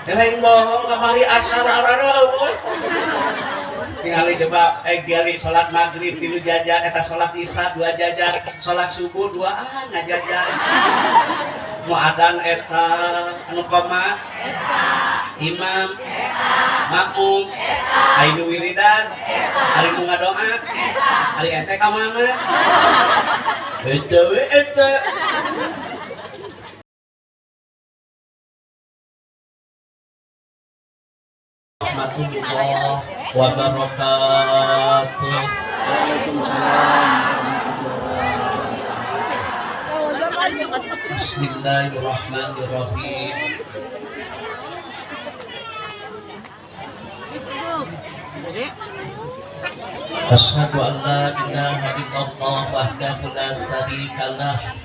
Lain bohong, kamari asar arara euy. Tingali coba gali salat maghrib tilu jajar, eta salat isya dua jajar, salat subuh duaan ngajajar. Nu adan eta, anu qomat eta, imam eta, makmum eta, ari nu wiridan eta, ari nu ngadoa eta, ari ente ka mana? Eta we eta. Warahmatullahi wabarakatuh. Waalaikumsalam. Bismillahirrahmanirrahim. Asyhadu an la ilaha illallah wahdahu la syarikalah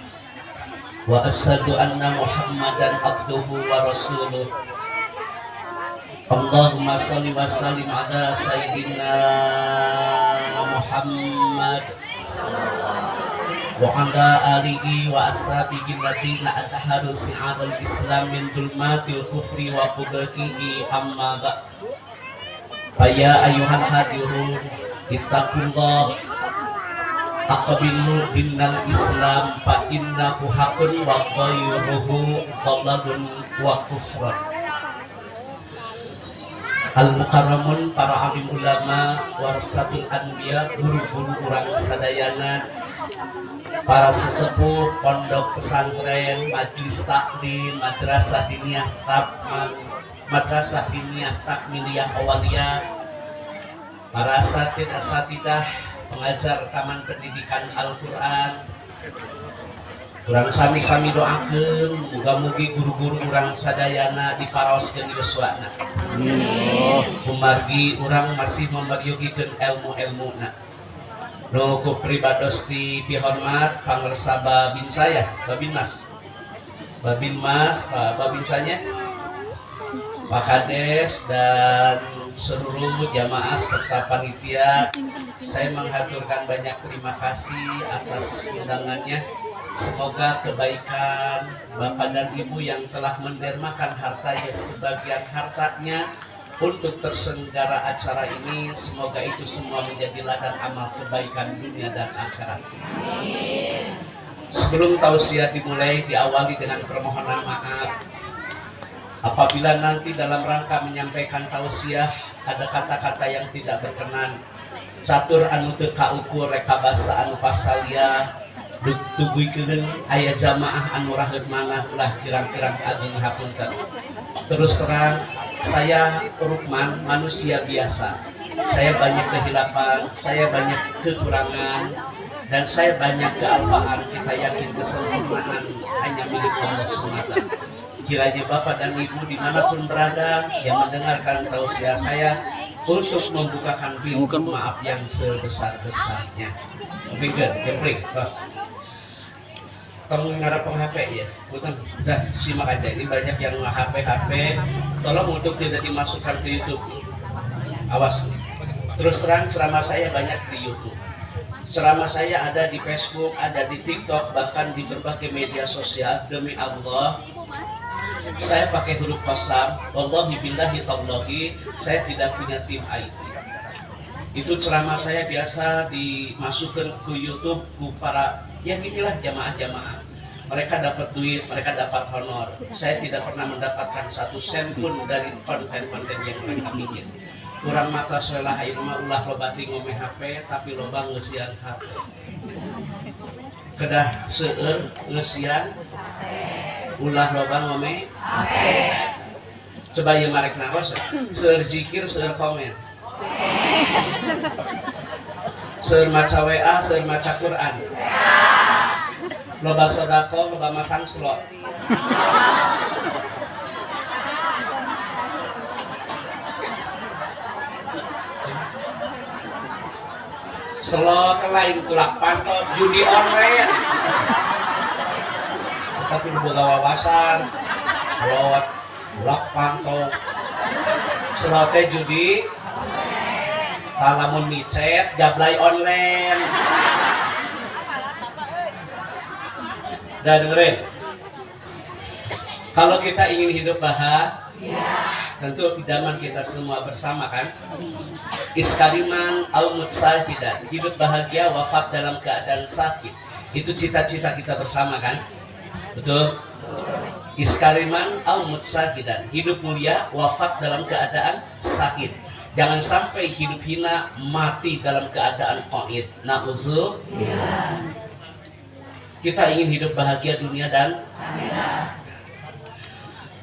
wa asyhadu anna Muhammadan abduhu wa rasuluh. Allahumma shalli wa sallim ala sayyidina Muhammad wa ala alihi wa ashabihi alladziina adharu si'aral islam min dhulmatil kufri wa qudratihi, amma ba'd. Faya ayyuhal hadirun, ittaqullah, aqbilu dinal islam fa innahu haqqun wa ghayruhu dhalalun wa kufrun. Al mukarramun, para alim ulama, warasatul anbiya, guru-guru urang sadayana, para sesepuh pondok pesantren, majelis taklim, madrasah diniyah tab, madrasah diniyah takmiliyah awaliyah, para asatid asatidah, pengajar taman pendidikan Al-Quran, urang sami-sami doakeun muga-mugi guru-guru urang sadayana diparaoskeun yuswana. Amin. Kumargi urang masih memeryogikeun ilmu-ilmuna. Nu ku pribados dipihormat pangersa Babin saya, Babin Mas. Babin Mas, Pak Babinsanya, Pak Kades dan seluruh jamaah serta panitia, saya menghaturkan banyak terima kasih atas undangannya. Semoga kebaikan Bapak dan Ibu yang telah mendermakan hartanya, sebagian hartanya untuk terselenggara acara ini, semoga itu semua menjadi ladang amal kebaikan dunia dan akhirat. Sebelum tausiah dimulai, diawali dengan permohonan maaf. Apabila nanti dalam rangka menyampaikan tausiah ada kata-kata yang tidak berkenan, catur anu teu kaukur, rekabasa anu pasalia, dugikeun aya jamaah anu raheut manah, ulah kirang-kirang ageng hapunten. Terus terang saya Rukman manusia biasa. Saya banyak kehilapan, saya banyak kekurangan, dan saya banyak kealpaan. Kita yakin kesempurnaan hanya milik Allah semata. Kiranya Bapak dan Ibu dimanapun berada yang mendengarkan tausiah saya untuk membukakan pintu Bukan, Bu. Maaf yang sebesar-besarnya. Jempling, jempling, tos. Kamu ngarap HP ya? Bukan, udah simak aja. Ini banyak yang HP HP. Tolong untuk tidak dimasukkan ke YouTube. Awas. Terus terang ceramah saya banyak di YouTube. Ceramah saya ada di Facebook, ada di TikTok, bahkan di berbagai media sosial. Demi Allah, saya pakai huruf qasam. Wallahi billahi tallahi, saya tidak punya tim IT. Itu ceramah saya biasa dimasukkan ke YouTube ku para, ya ginilah, jamaah-jamaah. Mereka dapat duit, mereka dapat honor. Saya tidak pernah mendapatkan satu sen pun dari konten-konten yang mereka bikin. Kurang mata soelah ayeuna mah ulah loba ti ngome HP, tapi loba ngeusian HP. Kedah seueur ngeusian, ulah loba ngome. Coba ieu marek naros, seueur zikir, seueur komen. Seueur maca WA, seueur maca Quran. Loba sedekah, loba masang slot. Slot lain tulak pantot, judi online. Tapi nu boga wawasan, slot, tulak pantot. Slot teh judi, lamun micet jablay online. Dah, dengerin. Kalau kita ingin hidup bahagia, tentu idaman kita semua bersama kan? 'Ish kariman au mut syahidan, hidup bahagia, wafat dalam keadaan syahid. Itu cita-cita kita bersama kan? Betul? 'Ish kariman au mut syahidan, hidup mulia, wafat dalam keadaan syahid. Jangan sampai hidup hina, mati dalam keadaan qaid. Na'udzu. Kita ingin hidup bahagia dunia dan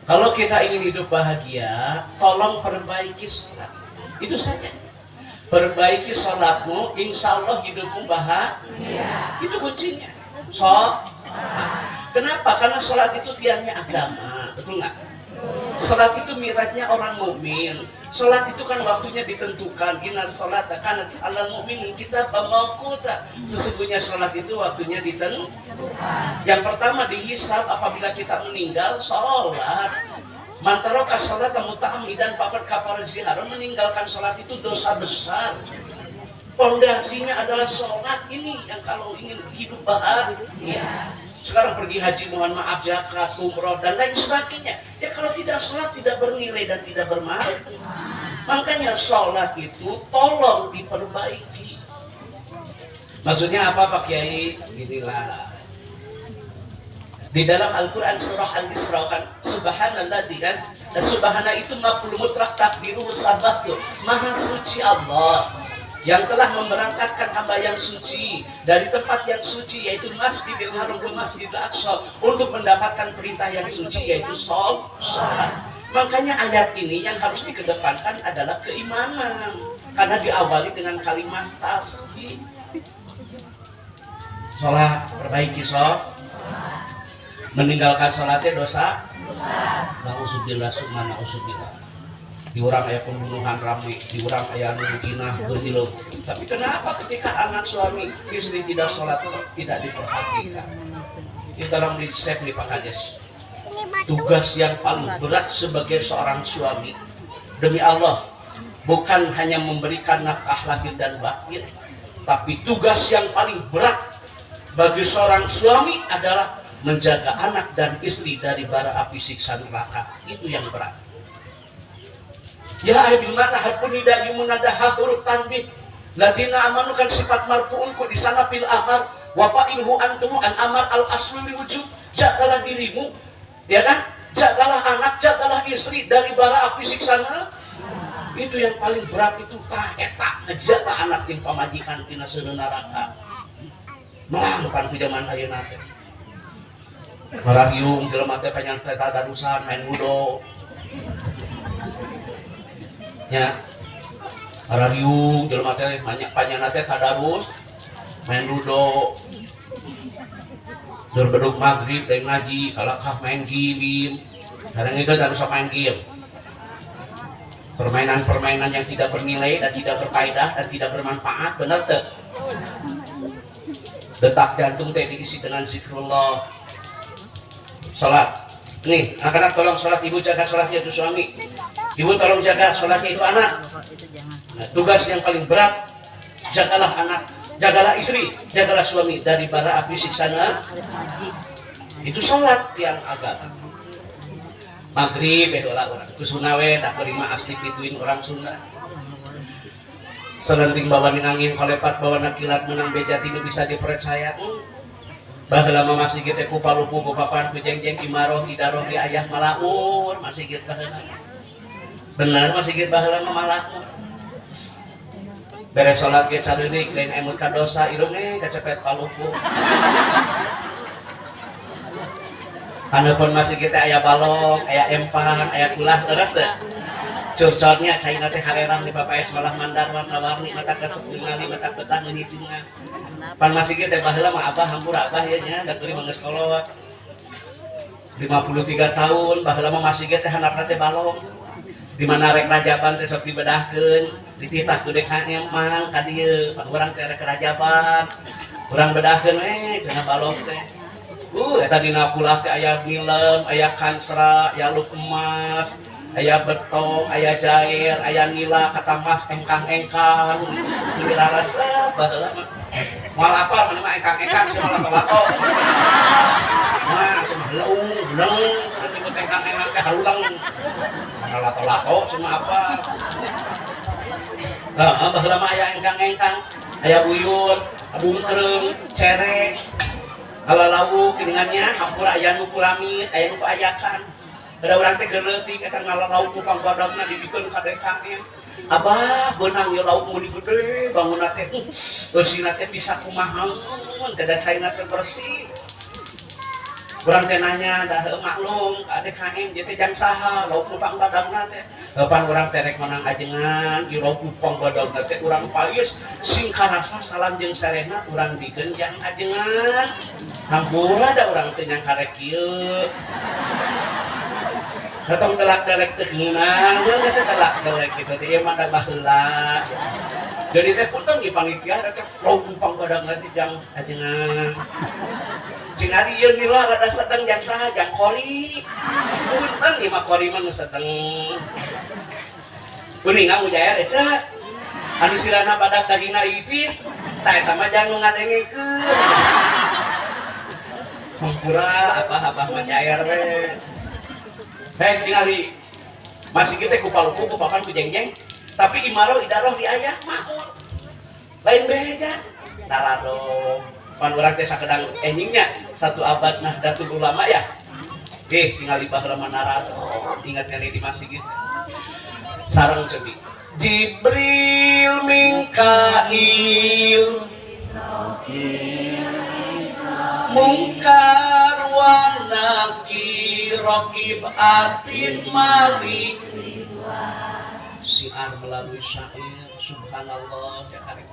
kalau kita ingin hidup bahagia, tolong perbaiki sholat. Itu saja. Perbaiki sholatmu, insya Allah hidupmu bahagia. Itu kuncinya. Sholat. Kenapa? Karena sholat itu tiangnya agama, betul nggak? Sholat itu mi'rajnya orang mukmin. Sholat itu kan waktunya ditentukan. Inna sholat kanat alal mu'minin kitaban mauquta. Sesungguhnya sholat itu waktunya ditentukan. Yang pertama dihisab apabila kita meninggal sholat. Man taraka sholat muta'ammidan faqad kafara ziharan, meninggalkan sholat itu dosa besar. Pondasinya adalah sholat ini yang kalau ingin hidup bahagia. Sekarang pergi haji, mohon maaf, zakat, umroh, dan lain sebagainya. Ya kalau tidak sholat tidak bernilai dan tidak bermanfaat. Makanya sholat itu tolong diperbaiki. Maksudnya apa, Pak Kiai? Inilah. Di dalam Al-Quran surah Al-Isra kan, subhanalladzi kan, subhana itu maf'ul mutlak taqdiruhu sabbahtu. Maha suci Allah yang telah memberangkatkan hamba yang suci dari tempat yang suci, yaitu Masjidil Haram, ke Masjidil Aqsa untuk mendapatkan perintah yang suci, yaitu sholat. Makanya ayat ini yang harus dikedepankan adalah keimanan karena diawali dengan kalimat tasbih. Sholat, perbaiki sholat. Meninggalkan sholatnya dosa. Nauzubillah summa nauzubillah. Di urang aya pembunuhan rame, di urang aya nu jinah geuhileuh. Tapi kenapa ketika anak, suami, istri tidak sholat tidak diperhatikan? Di dalam di save nih, Pak Kades. Tugas yang paling berat sebagai seorang suami, demi Allah, bukan hanya memberikan nafkah lahir dan batin, tapi tugas yang paling berat bagi seorang suami adalah menjaga anak dan istri dari bara api siksa neraka. Itu yang berat. Ya, di mana harfun nida yumunada, huruf tanbih. Ladina amanu kan sifat marfuun ku di sana fi'il amar wa fa'iluhu antum al amar al aslu li wujub. Jagalah dirimu, ya kan? Jagalah anak, jagalah istri dari bara api siksa neraka. Itu yang paling berat itu, tah eta ngejaga anak jeung pamajikan tina seuneu neraka. Melang pan zaman ayeuna teh. Marahiung jelema teh panjang teh tadarusan main ludo. Nya. Marahiung jelema teh banyak panjang teh tadarus main ludo. Dur bedug maghrib dari ngaji, kalakah main game. Kadang itu harus main game. Permainan-permainan yang tidak bernilai dan tidak berfaedah dan tidak bermanfaat, benar tuh? Detak jantung teh diisi dengan zikrullah. Salat. Nih, anak-anak tolong sholat, ibu jaga sholatnya itu suami. Ibu tolong jaga sholatnya itu anak. Nah, tugas yang paling berat, jagalah anak, jagalah istri, jagalah suami dari bara api siksa. Itu sholat tiang agama. Maghrib eh lah urang. Ku Sunda we da mah asli pituin orang Sunda. Selenting bawa angin, kolepat bawa kilat, menang beja tinu bisa dipercaya. Baheula mah masih kita ku palupu, ku papan, ku jengjeng, imaroh idaroh di ayah malaur masih gitu baheula. Benar, masih gitu baheula mah malaur. Beres salat ge careunik, lain emut ka dosa, irung kacepet palupu. Pun masih kita aya balong, aya empang, aya kulah, leres teh. Curcolnya caina teh hareram di papaes malah mandar warna-warni, mata kesep ningali, mata betah nyicingan. Pan masih kita baheula mah abah, hampura abah ya nya, da kuring mah geus kolot. 53 tahun, baheula mah masih teh handapna teh balong. Di mana rek rajaban teh sok dibedahkeun, dititah ku dek mang ka dieu, pan urang teh rek rajaban. Urang bedahkeun we cenah balong teh. Eta dina pulah teh aya milem, aya kansra, aya luk emas, aya betong, aya jair, aya nila katambah engkang-engkang. Ini rarasa baheula mah. Moal apal mana mah engkang-engkang sia, moal lato-lato. Nah, cenah leung, leung cenah nyebut engkang. Engkang-engkang teh harulang. Lato-lato semua apa. Heeh, baheula mah aya engkang-engkang, aya buyut, bungkereung, cere. Ngala lauk geuningannya hampura aya nu kuramit, aya nu ayakan. Ada urang teh geuleutik eta ngala lauk nu pangbadagna dibikeun ka DKM. Abah beunang ieu lauk meuni gede bangunna teh. Eusina teh bisa kumaha teh da caina teh bersih. Urang teh nanya dah heuh maklum ka DKM ieu teh jang saha lauk nu pangbadagna teh. Pan urang teh rek menang ajengan ieu lauk nu pangbadagna teh urang pais sing karasa salam jeung sarena urang dikeun jang ajengan. Hampura da urang teh nyangka rek kieu. Datang delak-delek teh ngeunah, urang teh delak-delek kitu teh ieu mah da baheula. Jadi teh punten di panitia teh lauk nu pangbadagna teh jang ajengan. Cing ari ieu nila rada sedeng jang saha jang kori. Punten ieu mah kori mah nu sedeng. Kuninga mujair eta. Anu sirana badak dagingna ipis, tah eta mah jang nu ngadengekeun. Hampura abah-abah mah nyair we. Hei tingali masih kita ku paluku ku papan ku jengjeng tapi imaroh idaroh di ayah makmur lain beja narado pan urang teh sakedang enjingnya satu abad Nahdlatul Ulama ya. Tinggal di baheula mah narado ingat kali di masjid sareng cebi Jibril Mikail Mungkar wa Nakir Raqib Atid Malik siar melalui syair subhanallah ya karim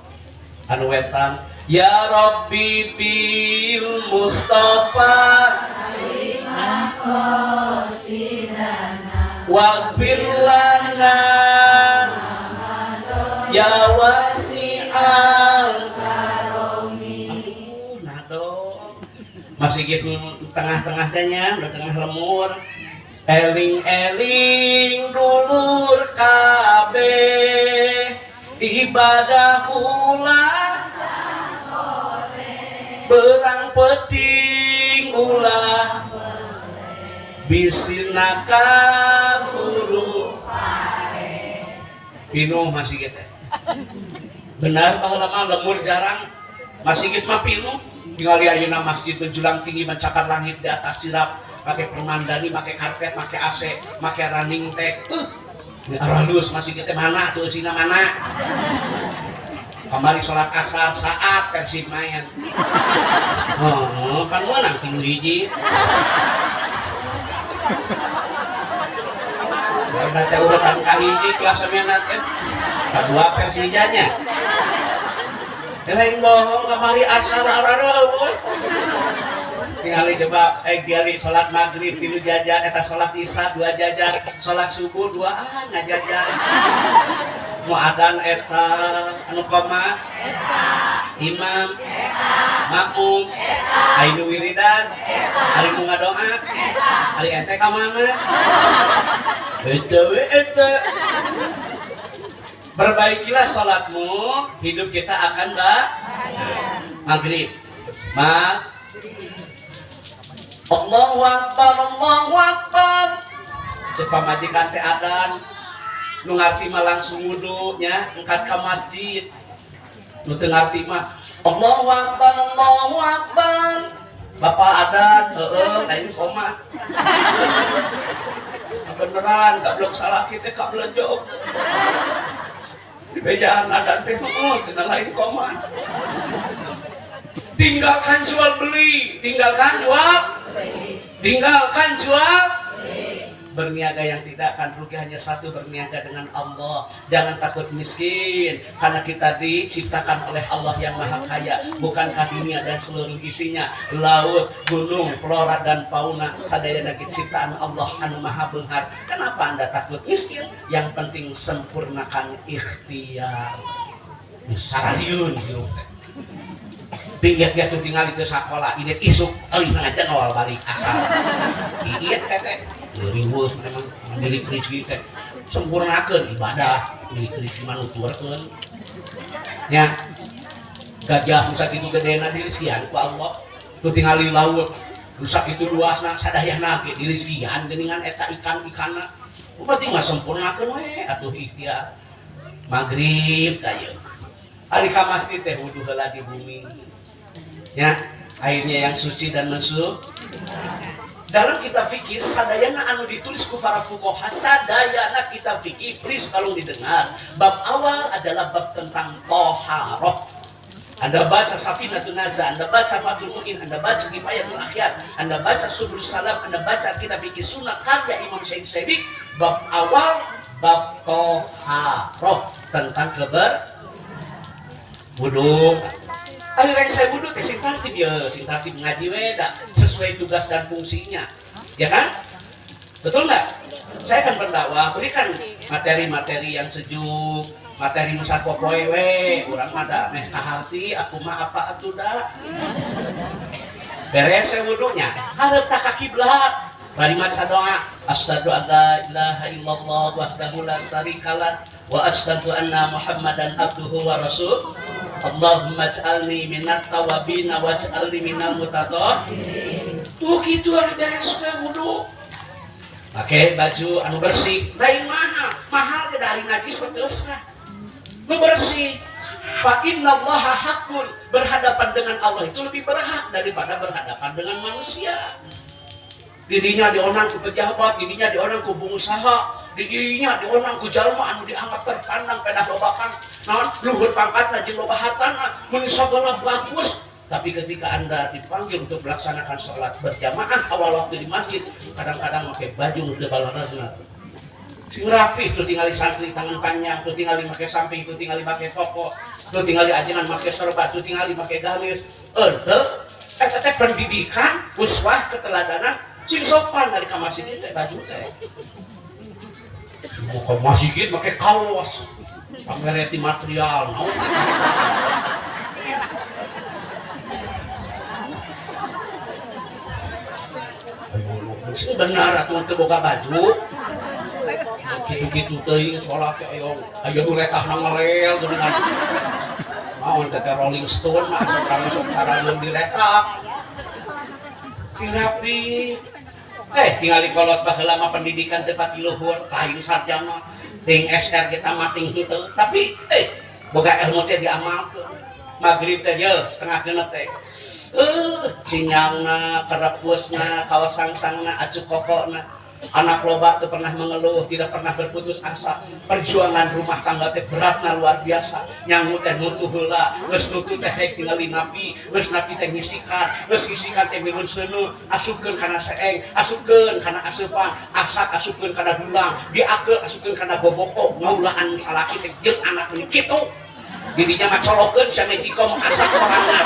anu wetan ya Rabbi bil Mustafa waghfir lana ya wasi'al. Aduh, nado masih gitu tengah-tengah nya udah tengah lemur eling-eling dulur kabeh ibadah ulah berang peting ulah bisi kaburu pinuh masih gitu benar baheula mah lemur jarang masih gitu mah pinuh. Tinggal di ayeuna masjid menjulang tinggi mencakar langit di atas sirap pakai permandani pakai karpet pakai AC pakai running tag aralus masih kita mana tuh sina mana kamari sholat asar saat Persib main oh kan menang tilu hiji. Berarti urutan kahiji klasemen teh kedua Persijanya. Lain bohong kamari asar arara boy. Tingali coba gali salat maghrib tilu jajar eta salat isya dua jajar salat subuh dua ngajajar. Mu adan eta anu qomat eta imam eta makmum eta ari nu wiridan eta ari nu ngadoa eta ari ente ka mana eta we eta. Perbaikilah salatmu, hidup kita akan bahagia. Maghrib. Ma Allahu Akbar, Allahu Akbar. Cepat pamajikan teh adan. Nu ngarti mah langsung wudu nya, engkat ka masjid. Nu teu ngarti mah Allahu Akbar, Allahu Akbar. Bapak adan, heueuh, lain koma. Beneran, gablok salah kita kablejok. Di bejaan adan teh heueuh, cenah lain koma. Tinggalkan jual beli, tinggalkan jual, tinggalkan jual. Berniaga yang tidak akan rugi hanya satu, berniaga dengan Allah. Jangan takut miskin, karena kita diciptakan oleh Allah yang Maha Kaya. Bukankah dunia dan seluruh isinya, laut, gunung, flora dan fauna, sadayana ciptaan Allah anu Maha Benghar. Kenapa Anda takut miskin? Yang penting sempurnakan ikhtiar. Sarariun hirup teh. Pinggir tuh tinggal itu sekolah, ini isuk kali ngajar awal balik asal. Iya teh, riweuh memang milik rezeki teh. Sempurnakeun ibadah, milik rezeki manuturkeun. Nya gajah nu sakitu gedena dirizkian ku Allah. Tuh tingali laut. Rusak itu luasna sadayana ge dirizkian geuningan eta ikan-ikanna. Penting mah sempurnakeun we atuh ikhtiar. Maghrib tah ieu. Ari ka masjid teh wudu heula di bumi. Ya, airnya yang suci dan mensu. Dalam kitab fikih sadayana anu ditulis ku para fuqaha, sadayana kitab fikih, please tolong didengar. Bab awal adalah bab tentang toharoh. Anda baca Safinatun Naza, Anda baca Fathul Mu'in, Anda baca Kifayatul Akhyar, Anda baca Subul Salam, Anda baca kitab fikih sunnah karya Imam Syed Sabiq, bab awal bab toharoh tentang keber wudu. Akhirnya saya wudu teh sing tertib ya, sing tertib ngaji we da, sesuai tugas dan fungsinya. Ya kan? Betul nggak? Saya akan berdakwah, berikan materi-materi yang sejuk, materi nu sapopoe we, urang mah da meh kaharti, aku mah apa atuh da. Beres saya wudunya, hareup ka kiblat. Bari maca doa, asyhadu an la ilaha illallah wahdahu la syarikalah wa asyhadu anna Muhammadan abduhu wa rasul. Allahumma ij'alni minat tawabin waj'alni minal mutatahhirin. Tuh kitu ari beres teh wudu. Pakai baju anu bersih, lain mahal, mahal ke dari najis mah teu sah. Nu bersih. Fa innallaha haqqun, berhadapan dengan Allah itu lebih berhak daripada berhadapan dengan manusia. Didinya dionang ku pejabat, didinya dionang ku pengusaha, didinya dionang ku jalma anu dianggap terpandang pedah loba pang, naon luhur pangkatna jeung loba hartana, mun sagala bagus. Tapi ketika Anda dipanggil untuk melaksanakan sholat berjamaah awal waktu di masjid, kadang-kadang pakai baju nu teu balareuna. Sing rapi tuh tinggali santri tangan panjang, tuh tinggali make samping, tuh tinggali make toko, tuh tinggali ajengan make sorban, tuh tinggali make gamis. Henteu, eta teh pendidikan, uswah, keteladanan, sing sopan dari ka masjid teh baju teh. Mau ke masjid make kaos, pakai reti material, naon. Ayo, benar atuh teu boga baju. Kitu-kitu teuing salat teh ayo ayo nu letahna ngelel geuningan. Naon teh Rolling Stone mah asa urang masuk sarana diletak. Sing rapi. Tingali kolot baheula mah pendidikan teu pati luhur, lain sarjana, ting SR kita mah ting henteu. Tapi boga ilmu teh diamalkeun. Maghrib teh ye setengah genep teh. Sinyalna, kerepusna, kawas sangsangna, acuk kokona. Anak loba teu pernah mengeluh, tidak pernah berputus asa. Perjuangan rumah tangga teh beratna luar biasa. Nyangu teh nutuh heula, geus nutuh teh rek tingali napi, geus napi teh ngisikan, geus ngisikan teh miluan seuneu, asupkeun kana seeng, asupkeun kana aseupan, asak asupkeun kana dulang, diakeul asupkeun kana boboko, ngaulaan salaki teh jeung anak ini kitu. Didinya mah colokeun sia Magicom asak sorangan.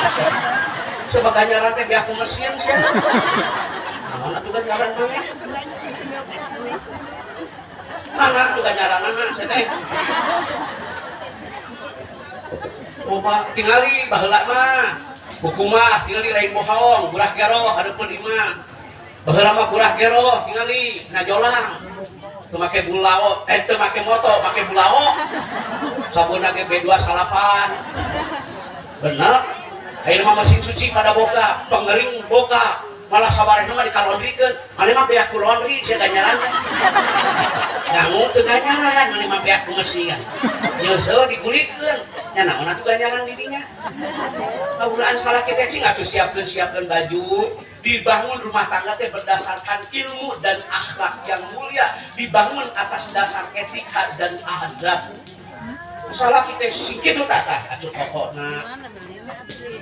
Sebagai nyaran teh beak mesin sia. Naon atuh ganjaran maneh? Mana tuh ganjaranana sia teh? Loba tingali baheula mah. Buku mah tingali lain bohong, gurah geroh hareupeun imah. Baheula mah gurah geroh tingali najolang. Teu make bulao, teu make moto, make bulao. Sabunna ge B28. Bener. Ayeuna mah mesin cuci pada boga, pengering boga. Malah sawarehna mah dikalondrikeun. Maneh mah beak ku laundry sia ganjaran teh. Nyangu teu ganjaran, maneh mah beak ku mesin. Nyeuseuh digulikeun. Nya naon atuh ganjaran di dinya? Kagulaan salah kita cing atuh siapkeun-siapkeun baju, dibangun rumah tangga teh berdasarkan ilmu dan akhlak yang mulia, dibangun atas dasar etika dan adab. Salah kita sing kitu tah atuh pokokna.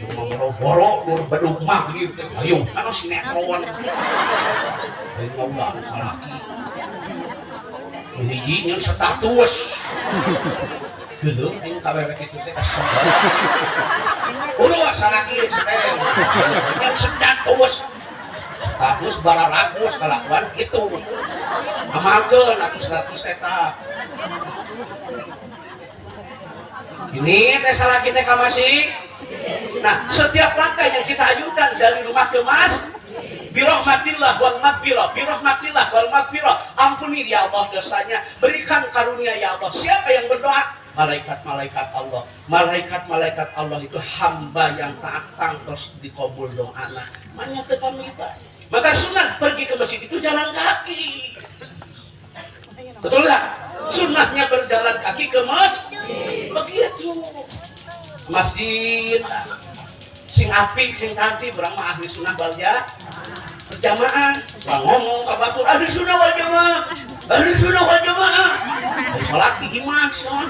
Boro-boro nur bedug maghrib teh hayung kana sinetron. Aing ngaulah salaki. Hiji nyeun status. Geuleuh aing ka wewe kitu teh kesel. Uruh salaki teh. Nyeun status. Status bararagus kalakuan kitu. Amalkeun atuh status eta. Ini teh salah kita ka masih. Nah, setiap langkah yang kita ayunkan dari rumah ke mas, birahmatillah wal magfirah, birahmatillah wal magfirah. Ampuni ya Allah dosanya, berikan karunia ya Allah. Siapa yang berdoa? Malaikat-malaikat Allah. Malaikat-malaikat Allah itu hamba yang taat tangtos dikabul doana. Manya teu pamita. Maka sunnah pergi ke masjid itu jalan kaki. Betul nggak? Sunnahnya berjalan kaki ke masjid. Begitu. Masjid sing apik, sing tertib, urang mah ahli sunnah wal berjamaah. Urang ngomong ka batur ahli sunnah wal jamaah. Ahli sunnah wal jamaah. Ari salat di imah sia.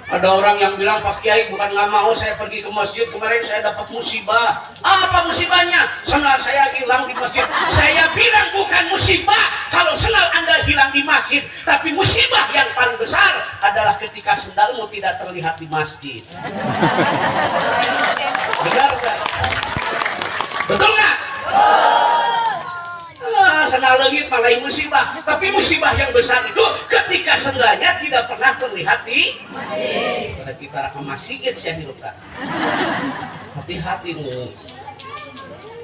Ada orang yang bilang, "Pak Kiai, bukan nggak mau saya pergi ke masjid, kemarin saya dapat musibah." "Apa musibahnya?" "Sendal saya hilang di masjid." Saya bilang, bukan musibah kalau sendal Anda hilang di masjid, tapi musibah yang paling besar adalah ketika sendalmu tidak terlihat di masjid. Benar nggak? Betul nggak? Ah, sendal leungit malah musibah. Tapi musibah yang besar itu ketika sendalnya tidak pernah terlihat di masjid. Kita raka masjid sih hirup. Hati-hati nih.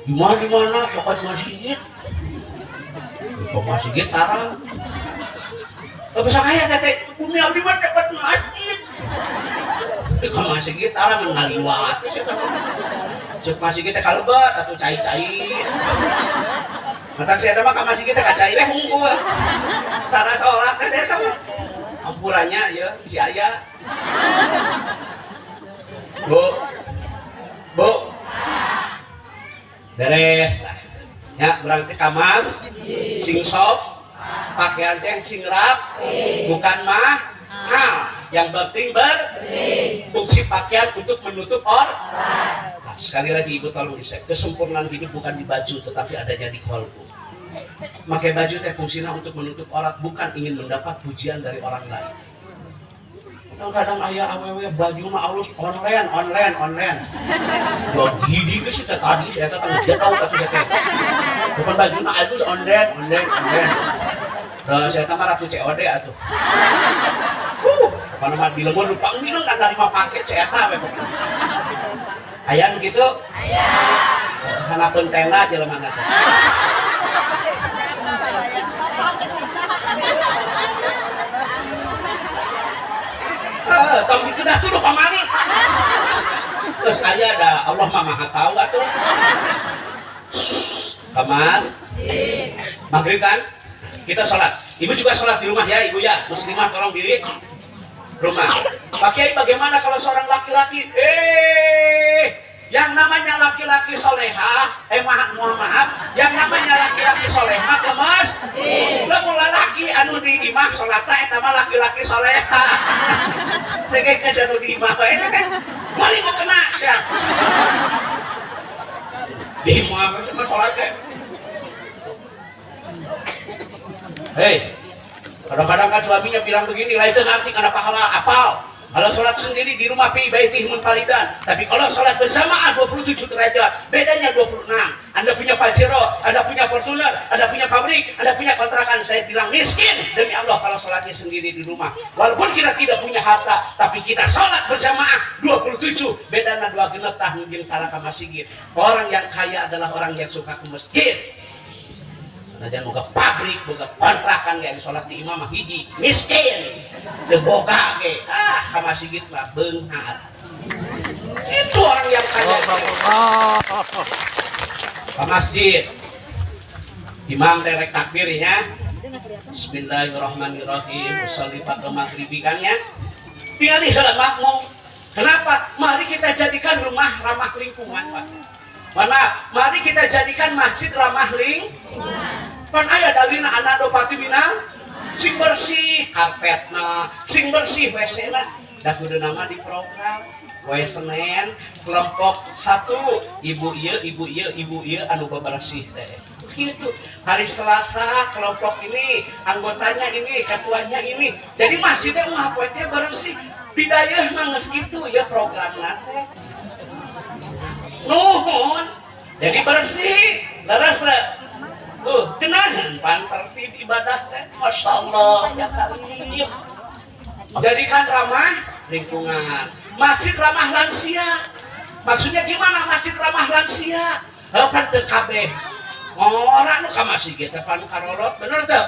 Di mana di mana cokot masjid. Ke masjid tarang. Tapi saya teteh bumi abdi mah dapat masjid. Di ke masjid tarang ngaliwat. Cek masjid teh kalebet atuh cai-cai. Matak saya mah ka masjid teh ka cai we hungkul. Tara sholat teh saya mah. Ampurannya ya si aya. Bu. Bu. Beres lah. Ya, berarti ka masjid sing sopan, pakaian teh sing rap, bukan mah hal. Yang penting fungsi pakaian untuk menutup or. Nah, sekali lagi ibu tolong di kesempurnaan hidup bukan di baju, tetapi adanya di kolbu. Pakai baju teh fungsinya untuk menutup aurat, bukan ingin mendapat pujian dari orang lain. Kadang-kadang aya awewe baju mah alus, online, online, online. Jadi ke sih tadi saya kata nggak tahu atuh saya teh. Bukan baju mah alus, online, online, online. Nah, saya tambah ratu COD atuh. Pokoknya mah di lembur lupa minum kan dari mah paket saya we pokoknya. Aya nu kitu? Aya. Hanapeun tenda jelema teh. Eh, tong gitu dah tuh pamali. Terus aya da Allah mah maha tahu atuh. Kemas. Maghrib kan? Kita sholat. Ibu juga sholat di rumah ya, ibu ya. Muslimah tolong diri rumah. Pak Kiai, bagaimana kalau seorang laki-laki? Eh, yang namanya laki-laki soleha, eh maaf, mohon maaf, yang namanya laki-laki soleha kemas, lamun lalaki anu di imah sholat eta mah laki-laki soleha. Teh ke anu di imah wae teh. Mali mau kena sia. Di imah mah sholat teh. Hei, kadang-kadang kan suaminya bilang begini, lah itu ngerti karena pahala apal. Kalau sholat sendiri di rumah fi baitihi munfaridan. Tapi kalau sholat bersamaan 27 derajat, bedanya 26. Anda punya Pajero, Anda punya Fortuner, Anda punya pabrik, Anda punya kontrakan. Saya bilang miskin demi Allah kalau sholatnya sendiri di rumah. Walaupun kita tidak punya harta, tapi kita sholat berjamaah 27, bedanya 26 tahun jeung tara ka masjid. Orang yang kaya adalah orang yang suka ke masjid. Sanajan boga pabrik, boga kontrakan ge sholat di imah mah hiji, miskin. Teu boga ge. Ah, ka masjid mah beunghar. Itu orang yang kaya. Ke masjid. Imam terek takbir ya. Bismillahirrahmanirrahim. Usolli pada maghribi kan ya. Tinggal heula makmum. Kenapa? Mari kita jadikan rumah ramah lingkungan, Pak. Mohon maaf, mari kita jadikan masjid ramah lingkungan. Pan aya dalilna an-nadhofatu minal sing bersih karpetna, sing bersih WC-na. Da kudu nama di program. Poe Senin kelompok satu ibu ieu, ibu ieu, ibu ieu anu bebersih teh. Begitu. Hari Selasa kelompok ini, anggotanya ini, ketuanya ini. Jadi masjidnya mah poe teh bersih. Bidayeuh mah geus kitu ya programna teh. Nuhun. Jadi bersih, leres teh. Tenahan pan tertib ibadah teh. Masya Allah, ya karim. Jadikan ramah lingkungan. Masjid ramah lansia. Maksudnya gimana masjid ramah lansia? Heuh, pan teu kabeh. Orang nu ka masjid teh pan karolot, bener teu?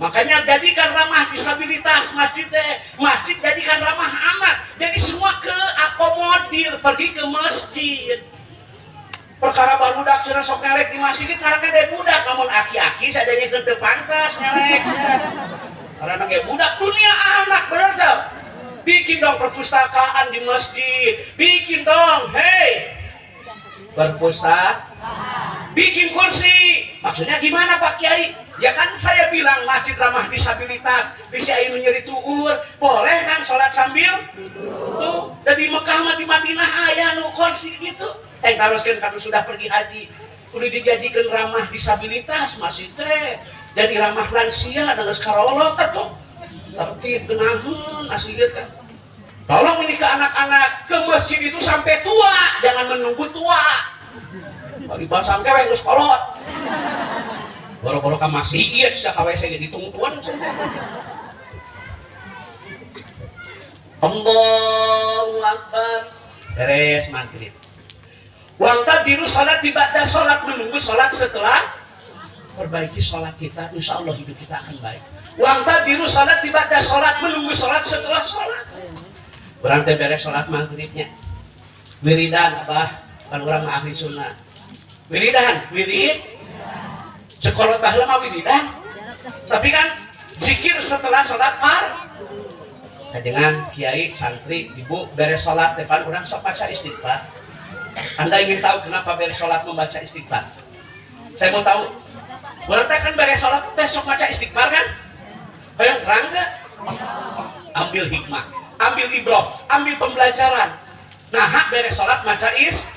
Makanya jadikan ramah disabilitas masjid teh. Masjid jadikan ramah anak. Jadi semua ke akomodir pergi ke masjid. Perkara barudak cenah sok ngelek di masjid karena ada budak, namun aki-aki sadanya teu pantas ngelek. Karena ge budak dunia anak, bener tuh. Bikin dong perpustakaan di masjid, bikin dong, hey, perpustakaan, bikin kursi. Maksudnya gimana, Pak Kiai? Ya kan saya bilang masjid ramah disabilitas, bisa ayo nyeri tuur, boleh kan sholat sambil tuh. Dan di Mekah mah, di Madinah aya nu kursi gitu. Eh, taroskeun kalau sudah pergi haji, udah dijadikan ramah disabilitas masjid teh. Jadi ramah lansia dengan sekarolot tuh. Tertib genaheun asli kan. Tolong ini ke anak-anak, ke masjid itu sampai tua, jangan menunggu tua. Kalau bahasa kewe geus kolot. Boro-boro ka masjid, sia ka WC ge ditungtuan. Allahu Akbar. Beres maghrib. Wantadhiru sholat ba'da sholat, menunggu sholat setelah. Perbaiki sholat kita, insya Allah hidup kita akan baik. Wantadhiru sholat ba'da sholat, menunggu sholat setelah sholat. Urang teh beres sholat maghribnya. Wiridan, Abah, kan urang mah ahli sunnah. Wiridan, wirid. Sekolah baheula mah wiridan. Tapi kan zikir setelah sholat par. Kajengan kiai, santri, ibu beres sholat depan urang sok baca istighfar. Anda ingin tahu kenapa beres sholat membaca istighfar? Saya mau tahu. Urang teh kan beres sholat teh sok baca istighfar kan? Hoyong terang teu? Ambil hikmah, ambil ibroh, ambil pembelajaran. Nah, hak beres sholat maca is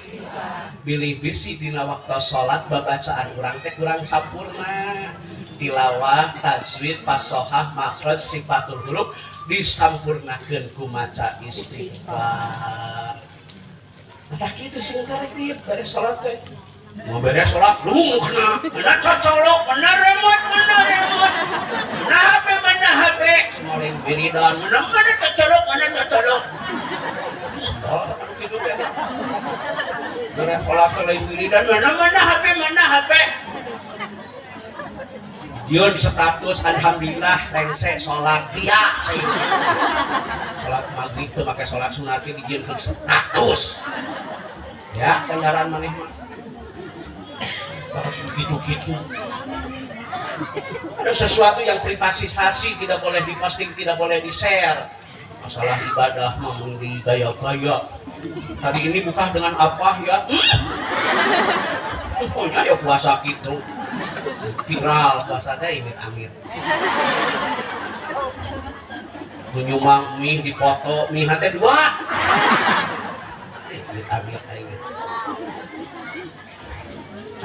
bilih bisi dina waktu sholat babacaan urang teh kurang sampurna, tilawah, tajwid, fasohah, makhraj, sifatul huruf disampurnakeun ku maca istighfar. Nah, kitu sing tertib beres sholat teh. Mau beres sholat, lu kena, mana cocolok, mana remote, mana remote, mana HP, mana HP, semua lain wiridan, mana mana cocolok, mana cocolok. Sholat kan gitu teh. Beres sholat teh lain wiridan, mana mana HP, mana HP. Dion status, alhamdulillah rengse sholat dia saya. Sholat maghrib tuh pakai sholat sunat dijieunkeun status. Ya, kendaraan maneh mah. Gitu-gitu. Ada sesuatu yang privasisasi tidak boleh diposting, tidak boleh di-share. Masalah ibadah mah mun digaya-gaya. Hari ini buka dengan apa ya? Pokoknya ya puasa gitu. Viral puasa teh ini amit. Nyumang mie dipoto, mie teh dua. Amit amit aing.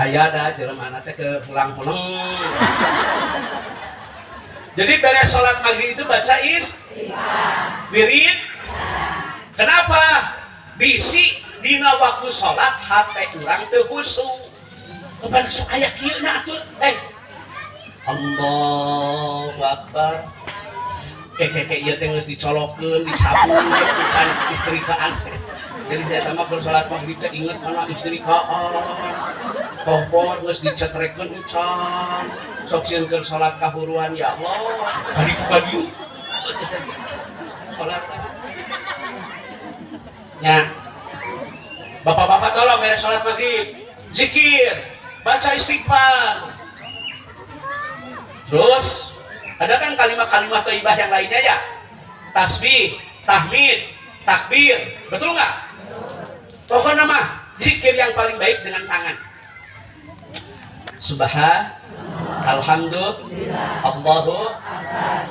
Aya da jelema teh ke pulang-pulang. Jadi beres sholat maghrib itu baca is wirid. Kenapa? Bisi dina waktu sholat hate urang teu khusyuk. Kapan sok aya kieu na atuh? Eh. Allahu Akbar. Keke ieu teh geus dicolokeun, dicabut, dican istrikaan. Jadi saya mah kalau sholat maghrib teh inget kana istrikaan. Kompor geus dicetrekeun ucan. Sok sieun keur salat kahuruan, ya Allah. Kaditu kadieu. Salat. Ya. Bapak-bapak tolong beres sholat maghrib, zikir, baca istighfar. Terus ada kan kalimat-kalimat thayyibah yang lainnya ya? Tasbih, tahmid, takbir, betul nggak? Pokoknya mah zikir yang paling baik dengan tangan. Subhan, alhamdulillah, Allahu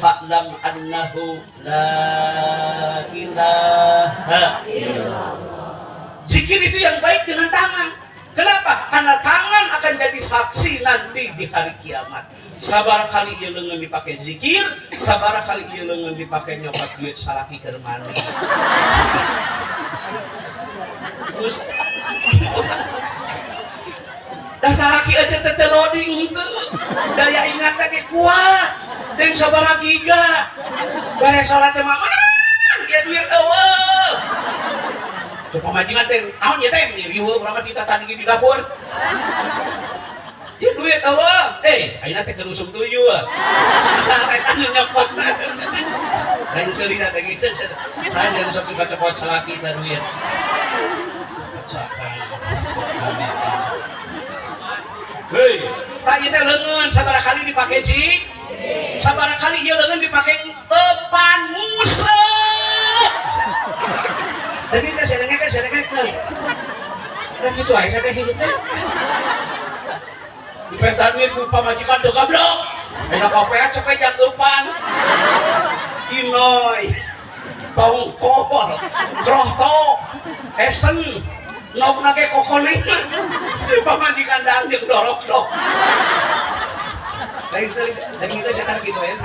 fa'lam annahu la ilaha. Zikir itu yang baik dengan tangan. Kenapa? Karena tangan akan jadi saksi nanti di hari kiamat. Sabaraha kali ieu leungeun dipakai zikir, sabaraha kali ieu leungeun dipakai nyopot duit salaki keur mandi. Terus dah salaki aja teh loading henteu. Daya ingat teh kuat. Teh sabaraha giga. Beres salat teh mah, ya duit eueuh. Coba pamajikan teh, naon ya teh, riweuh urang mah kita tadi di dapur. Ya duit eueuh. Eh, Hei, ayeuna teh keur usum tuyul. Eta nu nyokot. Lain seuri lagi. Saya sering sok cokot salaki teh duit. Cakan. Hei, tah ieu teh leungeun sabaraha kali dipake, Ci? Sabaraha kali ieu leungeun dipake tepan nguseup. Jadi teh serengekeun serengekeun. Nah, gitu aja saya teh hidup teh. Dipentan duit ku pamajikan teu gablok. Ayeuna kopeat cepet jang eupan. Inoy. Tongkol, kroto, esen, nog ge kokoning. Di pamajikan dang jeung dorok-dok. Lain serius, lagi itu sekarang gitu ya.